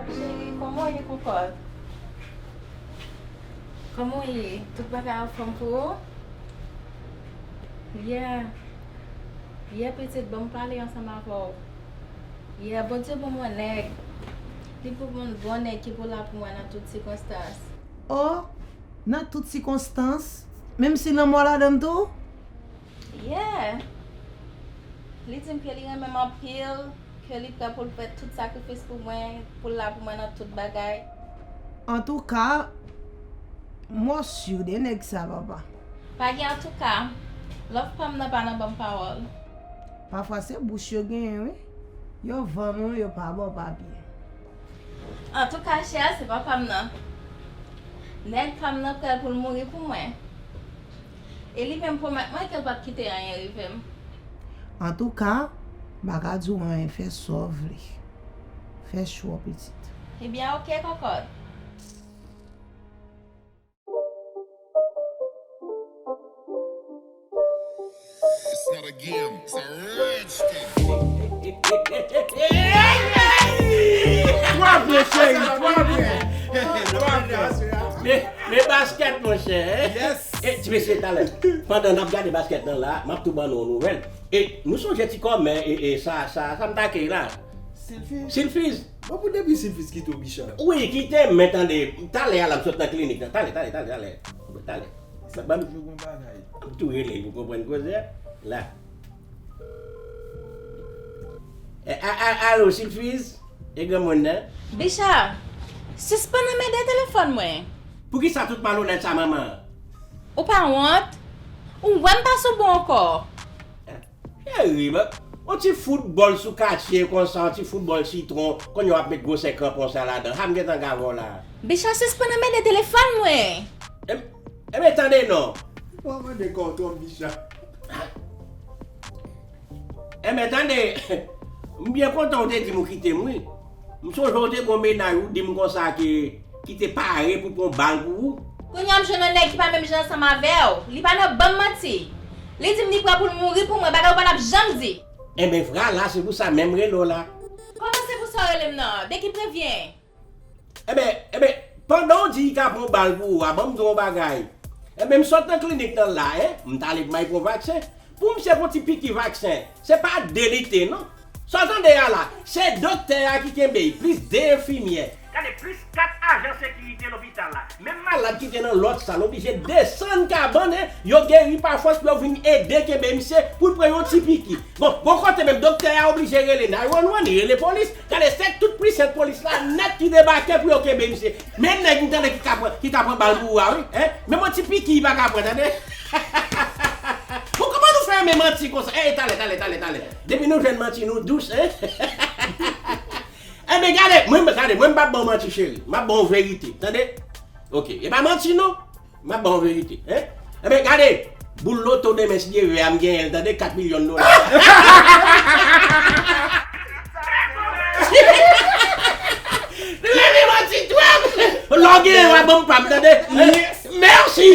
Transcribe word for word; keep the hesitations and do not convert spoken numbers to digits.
Cheri, kòman w ye, kòkòt? Kòman w ye? Tout bagay anfòm pou ou? Yeah. Yeah, pitit, ban m pale ansanm avè w. Yeah, Bondye ban mwen nèg. Li pou ban m bon nèg ki pou la pou mwen nan tout sikonstans. Oh, nan tout sikonstans? Menm si lanmò ladan l tou? Yeah. Li di m ke li renmen m anpil, ke li prè pou l fè tout sakrifis pou mwen, pou l la pou mwen nan tout bagay. Antouka, m wè w si de nèg sa, papa. Pa gen antouka. Love pa m nan pa nan ban m pawòl. Pafwa se bouch yo genyen, wi. Yo vann ou, yo pa ba w papye. Antouka, chè a se papa m nan. Nèg pa m nan prè pou l mouri pou mwen. E li menm pwomèt mwen ke l p ap kite anyen rive m. Antouka, m pa ka di w anyen, fè sa w vle. Fè chwa w, pitit. Ebyen, oke, kòkòt. It's not a game, it's a rich thing. Twa byen, cheri, twa byen. Twa byen. Men, men baskèt, monchè, hein? Yes. E, ti mesye, talè, pandan n ap gade baskèt lan la, m ap tou ban nou yon nouvèl. E, nou sonje ti kòmè, e, e, sa, sa, sa m take la? Silfiz. Silfiz. Bon, pou depi Silfiz kite w, Bicha. Wi, kite m, men tande, talè a la, m sot nan klinik lan. Talè, talè, talè, talè. Talè. Sa ban m toujou gon bagay. M tou rele pou konprann koze a. La. E, a, a, alo, Silfiz? E granmoun nan? Bicha, sispann anmède telefòn mwen. Poukisa tout malonèt sa, manman? Ou pa wont? Ou wè m pa sou bon ankò. Cheri, ba, yon ti foutbòl sou katye konsa, yon ti foutbòl sitwon, kounye a w ap met gwosè kranpon sa ladan. Ha, m gentan gave w la. Bicha, sispann anmède telefòn mwen. Em, Ebyen, tande non. Ou pa mande kò w twòp, Bicha. Enben, tande, m byen kontan w te di m ou kite m, wi. M sonje w te gon mennaj ou di m konsa ke, ki te pare pou pran bal pou ou. Kounye a m jwenn yon nèg ki pa menm jan ansanm avè w. Li pa nan ban m manti. Li di m li prè pou l mouri pou mwen, bagay ou pa t ap janm di. Enben, vwala, se pou sa menm m rele w la. Kòman se pou sa w rele m nan? De ki prevyen? Enben, enben, pandan w di li ka pran bal pou ou a, ban m di w yon bagay. Enben, m sot nan klinik lan la, en, m t ale pou m al pran vaksen. Pou misye pran ti piki vaksen, se pa de li te, non. Sa w tande a la, se doktè a ki kenbe l, plis de enfimyè. Gade, plis kat ajan sekirite lopital la. Menm malad ki te nan lòt sal oblije desann kabann, en, yo geri pa fòs pou yo vin ede kenbe misye pou l pran yon ti piki. Bon, bò kote menm, doktè a oblije rele nine one one, li rele polis. Gade, se tout pwisans polis la nèt ki debake pou yo kenbe misye. Men nèg m tande ki ka pran, ki ka pran bal pou ou a, wi, en? Menm yon ti piki li pa ka pran, tande? Bon, kòman nou fè renmen manti konsa? Ey, talè, talè, talè, talè. Depi nou jwenn manti, nou dous, en? Enben, gade, mwen, gade, mwen m p ap ba w manti, cheri. M ap ba w verite, tande? Oke, e pa manti, non. M ap ba w verite, en? Enben, gade, boul loto demen, si Dye vle a, m genyen l, tande, kat milyon dola. Li renmen manti twòp. Lè w genyen, w a ban m pa m, tande? Mèsi.